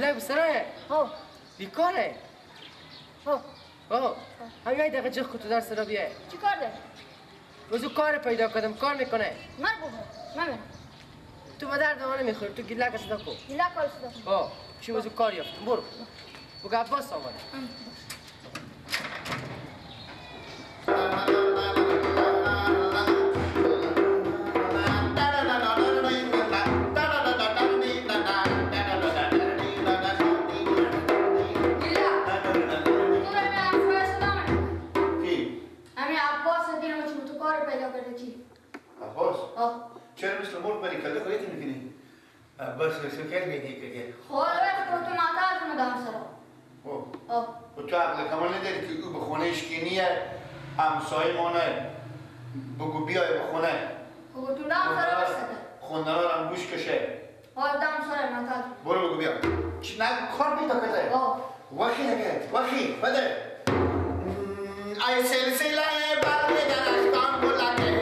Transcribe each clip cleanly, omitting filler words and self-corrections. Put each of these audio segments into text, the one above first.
گیلک بسرایه؟ ها. بیکاره؟ ها. ها. هم یک دقیقه جخ تو در سرا بیه. چی کار داری؟ وزو کار پیدا کردم، کار میکنه. من بابا، من میرم. تو به درد ما نمیخوری، تو گیلک صدا کن. گیلک کار صدا کن. ها، چی وزو کار یافتم، برو. بگو عباس آمده. چرا مثل مرغ بری کله خودت میکنی؟ عباس مثل کل میدی که خب تو ماتا از مدام سرا. خب تو عقل کمال نداری که او به خونه اشکینیه همسایه مانه بگو بیای به خونه. خب تو دام سرا بسته. خونه را هم گوش کشه. ها دام سرا ماتا. برو بگو بیا. چی نه کار پیدا کرده. وقی نگه وقی بده. ای سلسله برگ درختان گلکه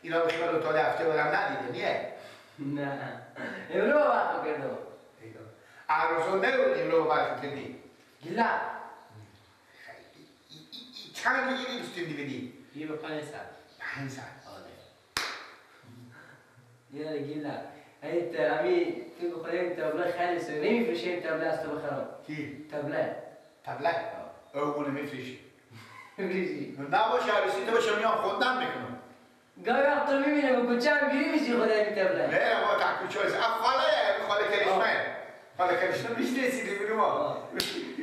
اینا به خیال تا هفته برم ندیده نیه؟ نه امرو وقت کردم عروسو نبود امرو وقت کردی گیلا چند دیگه دوستیم دیدی؟ یه به 5 سال 5 سال آره یه گیلا ایت امی تو بخوریم تبله خیلی سو نمیفروشیم تبله از تو بخرم کی؟ تبله تبله؟ او نمیفروشی میفروشی نباشه عروسی تو باشه میام خوندم میکنم گاهی وقت تو میبینم به کوچه هم گیری میشی خدای میتبله نه ما تا کوچه هست خاله خاله کرشمه خاله کرشمه میشناسی دیگه ما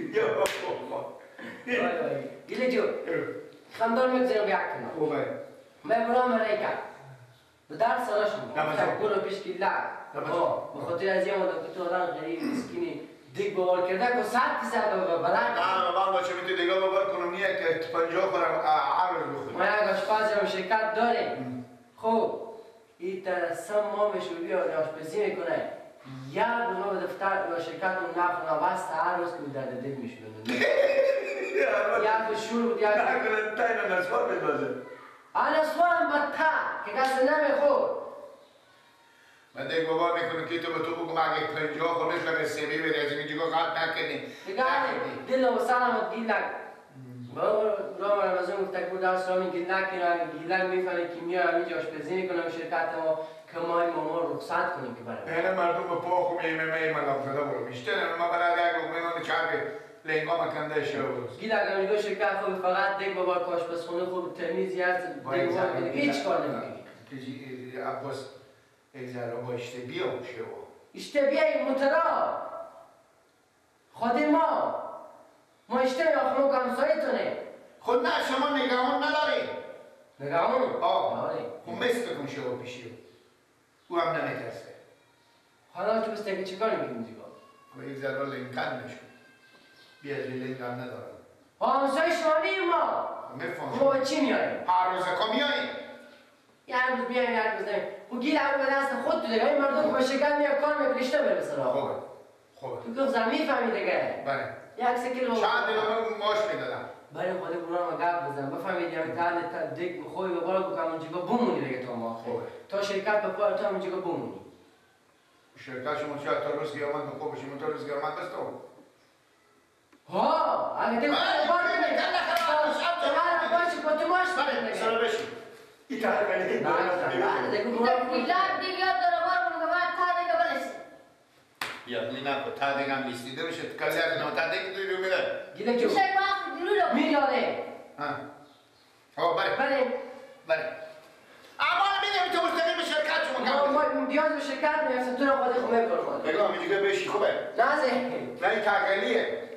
یا گیله جو خندان میگذارم بیاکنم خوبه من برام ریکا به در سراشم برو پیش گیله به خاطر از یه مدت که تو آدم غریب مسکینی دیگ باور کرده که 100% بلند نه من باشه میتونی دیگه باور کنم نیه که 50 خورم عرض بخورم ما یک آشپز هم شرکت داریم خب این ترسم ما میشه بیا آشپزی میکنه یک روز به دفتر یا شرکت اون نخونه بس هر روز که درد دل میشه یک شور بود یک نکنه تاینا نسوار بندازه نسوارم بدتر که کسی نمیخورد من دیگه بابا میکنم که تو به تو بگم اگه 50 خودش لگه سیبی بری از اینجا قطع نکنی دیگه دل و سلام گیلک بابا رام رمضان گفت که درس رامی گیلک گیلک میفهمه که میام اینجا آشپزی میکنم شرکت ما که ما این ماما رخصت کنیم که برای نه مردم به پا خو می می من زده برو میشتن ما برای یک لقمه نان چرب لنگا مکنده شو گیلک میگه شرکت خوب فقط دیگه بابا آشپزخونه خوب تمیز هست دیگه هیچ کار نمیکنی عباس یک ذره باشته بیا شو اشته بیای مترا خود ما ما اشته یا خمو همسایه تونه. خود نه شما نگهان نداری. نگهان؟ آه خب مثل کن شما پیشی او هم نمیترسه. حالا تو بسته که چیکار میکنی دیگه؟ خب یک ذره لنگن نشد. بیا لنگن ندارم. همسایه شما نیم ما. میفهمم. ما چی میاییم؟ هر روز که میاییم. یه هر روز میاییم هر روز نمیم. خب گیر هم به دست خود تو دیگه. این مردم که با شکل میاد کار میکنه اشته بره سراغ. خوبه خوبه. تو که زن میفهمی دیگه. بله. یک سکیل چند دلار ماش میدادم. برای خود برام گپ بزن بفهمید یعنی تا دیگ خوی به بالا بکنم اونجا بمونی دیگه تو ما. خوبه. تا شرکت به پای تو اونجا بمونی. شرکت شما چه تا روز قیامت بخوب شما تا روز قیامت بس تو. ها اگه دیگه بار کنی باشه با تو ماش بله سر بشی. ایتا بله. نه دیگه گیلک دیگه یاد داره بار کنه که باید تا دیگه بلسی. یا نه تا دیگه هم لیستیده بشه کلی از نه تا دیگه دیگه میره. گیلک جو. میشه وقت دیرو میلاده. ها. ها بله. بله. بله. اما میدم تو مستقیم به شرکت شما ما بیاد به شرکت میرسه تو رو خود خونه کار کنه. بگم اینجا بشی خوبه. نه نه این تاگلیه.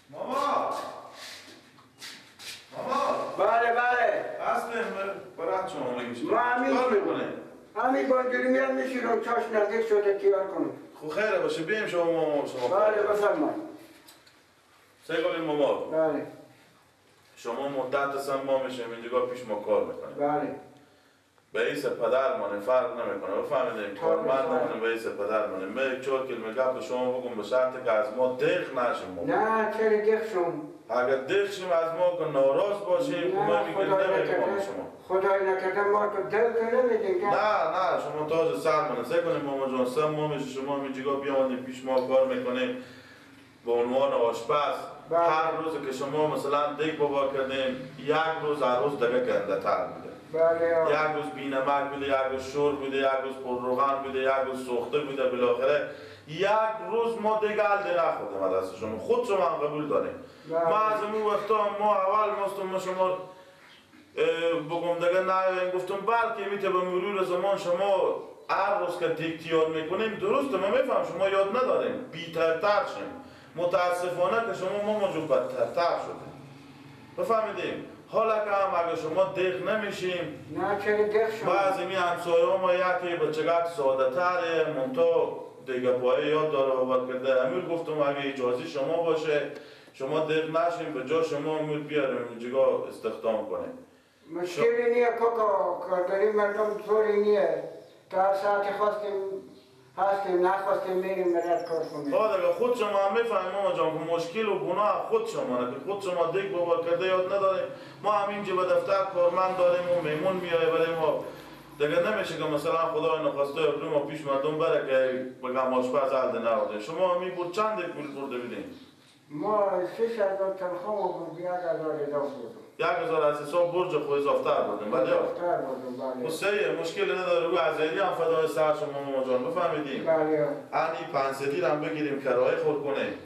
ماما ماما بله بله اصلا برات شما نگیش ما همین بانجوری میان میشیرم چاش نزدیک شده تیار کنم. خب خیره باشه بیم شما ماما شما. بله بفرمایید. سعی کنیم ماما. بله شما مدت اصلا ما میشیم اینجا پیش ما کار میکنیم. بله به ایس پدر مانه فرق نمیکنه بفهمیدیم کارمند به ایس پدر مانه. من چهار کلمه گپ به شما بگم به شرط که از ما دق نشیم. نه چرا دق شم؟ اگر دق شیم از ما که ناراض باشیم ما میگیم نمیگیم شما. خدای نکرده ما تو دل که نمیدیم. نه نه شما تاج سر مانه. سعی کنیم ماما جان سه ما میشه شما میجیگا بیامدیم پیش ما کار میکنیم به عنوان آشپز. هر روز که شما مثلا دیگ بابا کردیم یک روز هر روز دیگه گنده تر بوده. بله. یک روز بی‌نمک بوده، یک روز شور بوده، یک روز پرروغن بوده، یک روز سوخته بوده. بالاخره یک روز ما دیگه الده نخوردیم از دست شما. خود شما هم قبول داریم. ما از اون وقتا ما اول ماستم ما شما بگم دیگه نه گفتم بلکه میته به مرور زمان شما هر روز که دیگ تیار میکنیم درسته ما میفهم شما یاد نداریم بی‌ترتر شیم. متاسفانه که شما ما موجود بدترتر شده. بفهمیدیم؟ حالا که هم اگه شما دق نمیشیم. نه چرا دق شما؟ بعضی می همسایه ها ما یکی بچگک ساده تره منتها دیگه پایه یاد داره باور کرده. امیر گفتم اگه اجازه شما باشه شما دق نشیم به جا شما امیر بیاریم اینجا استخدام کنیم. مشکلی نیه کاکا، کارگری مردم طوری نیه. تا هر ساعتی خواستیم هستیم نخواستیم میریم ملت کار کنیم. دیگه خود شما هم میفهمیم ماما جان که مشکل و گناه خود شما نه که خود شما دیگ بابا کرده یاد نداریم. ما هم اینجا به دفتر کارمند داریم و میمون میای برای ما دیگه نمیشه که مثلا خدای نخواسته ابرو ما پیش مردم بره که بگم آشپز الده نبوده. شما می بود چند پول برده بودیم؟ ما 6000 تنخواه بود 1000 اضافه بودم. 1000 از حساب برج خود اضافتر بردیم. بله اضافتر بردم بله. سیه مشکل نداره. او از هم فدای سر شما ماما جان بفهمیدیم. بله. انی 500 هم بگیریم کرایه خور کنیم.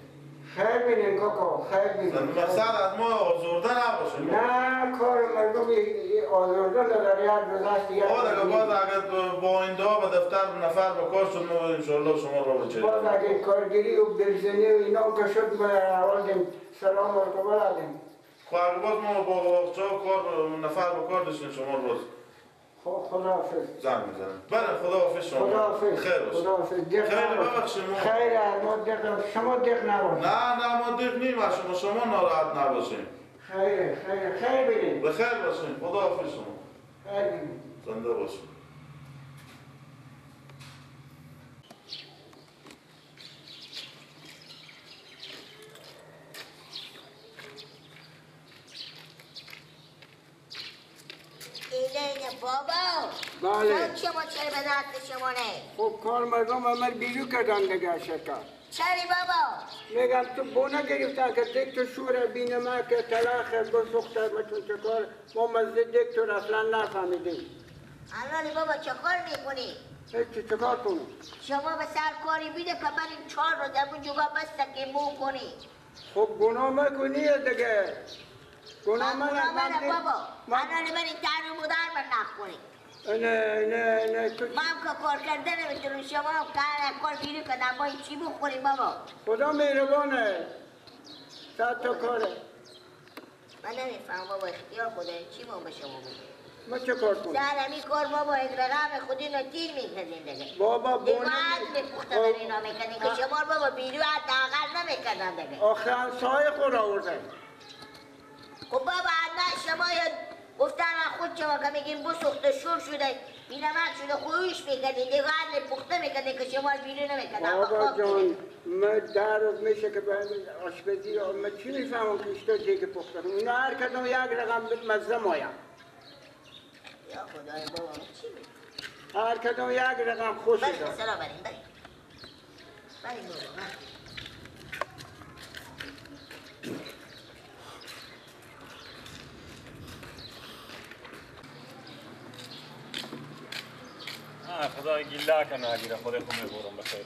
خیر بینیم کاکا خیر بینیم. مقصد از ما آزرده نباشه. نه کار مردم آزرده نداره یک روز هست یک روز. دیگه باز اگر با این دعا به دفتر نفر با کار شد ما انشالله شما را بچه. باز اگه کارگیری و برزنی و اینا که شد ما اول سلام و قبول. خب اگه باز ما با باغچه کار نفر با کار داشتیم شما روز خداحافظ زنگ میزنم. بله خداحافظ شما. خداحافظ. خیر باشه. خداحافظ. خیلی ببخشید ما. خیر ما دق شما دق نباشید. نه نه ما دق نیم از شما، شما ناراحت نباشین. خیر خیر خیر بینید. به خیر باشین. خداحافظ شما. خیر بینید. زنده باشین. بابا بله شما چرا به درد شما نه؟ خب کار مردم عمل بیرو کردن دیگه شرکت. چرا بابا؟ میگم تو بونه گرفتن که دیگ تو شوره بینمک تلخ بسوخته مچون چه کار ما مزه دیگ تو اصلا نفهمیدیم. الان بابا چه کار میکنی؟ هیچی چه کار کنم؟ شما به سر کاری بیده که من این 4 روز در اون جگاه بسته که مو کنی. خب گناه مکنی دیگه. گناه من بابا. من من این تنو مدار من نخوری. نه نه نه تو ما هم که کار کرده نمیتونم، شما هم کار بیرون کردم، ما چی بخوریم بابا؟ خدا مهربانه. صد تا کاره. من نمیفهم بابا، اختیار خدا چی ما به شما بگیم؟ ما چه کار کنیم؟ سر همی کار بابا یک رقم خودی رو تیر میکردین دیگه. بابا بونه میپختن اینا میکردین که شما بابا بیرون حداقل نمیکردن دیگه. آخه همسایه خود آوردن. خب بابا حتما شما گفتن من خود شما که میگیم بسوخته شور شده بینمک شده خویش میکردین دیگه، عدل پخته میکردین که شما بیرون نمیکردن. بابا جان من در روز میشه که به آشپزی من چی میفهمم که اشتا چه که پخته کنم؟ اینا هر کدوم یک رقم مزه مایم. یا خدای بابا چی میگی؟ هر کدوم یک رقم خوش داره. بریم سلام بریم بریم بریم بابا. خدا گیله کنه اگه خدا خو میبرم بخیر.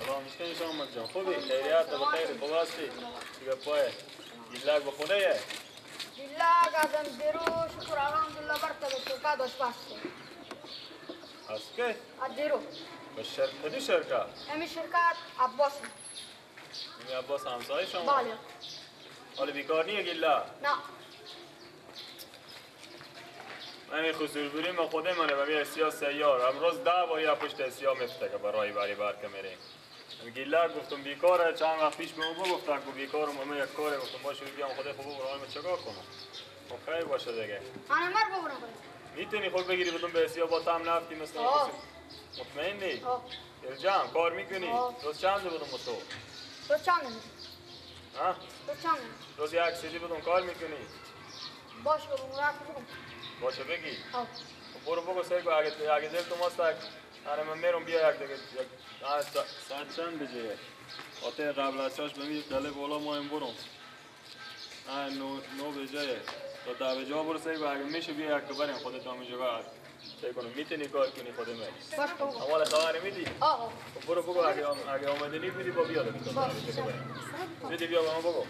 سلام مسکین شما جان، خوبی؟ خیریت بخیر، خوب هستی؟ دیگه پای گیلک به خونه یه؟ گیلک ازم دیرو شکر الحمدلله برته به شرکت آشپز. از که؟ از دیرو. به شرکت شرکت؟ همین شرکت عباس. همین عباس همسایه شما؟ بله. حالا بیکار نیه گیله؟ نه. من این خسور ما خود منه و می اسیا سیار امروز 10 باری پشت اسیا میفته که برای بری بر که میریم. گیله گفتم بیکاره، چند وقت پیش به اون گفتم که بیکارم و من یک کاره گفتم باشه بیام خود خوب برام چیکار کنم. خب خیر باشه دیگه. انا مر ببرم. میتونی خود بگیری بدون به اسیا با تام نفتی مثل مطمئنی؟ دلجان کار میکنی؟ روز چند بدون با تو؟ روز چند؟ ها؟ روز چند؟ روز یک سیدی بدون کار میکنی؟ باشه بگم. باشه بگی؟ برو بگو سر کو اگه دل تو ماست آره من میرم بیا یک دیگه ساعت چند بجه؟ آته قبل از چاش بمی دله بالا ما هم برم. نو بجه تا 10 بجه برو سر کو اگه میشه بیا یک بریم خودت هم اینجا سعی کنم میتونی کار کنی خود من. باشه بابا. اول خبر میدی؟ آه. برو بگو اگه آمدنی بودی با بیا دیگه. زودی بیا با ما بگو.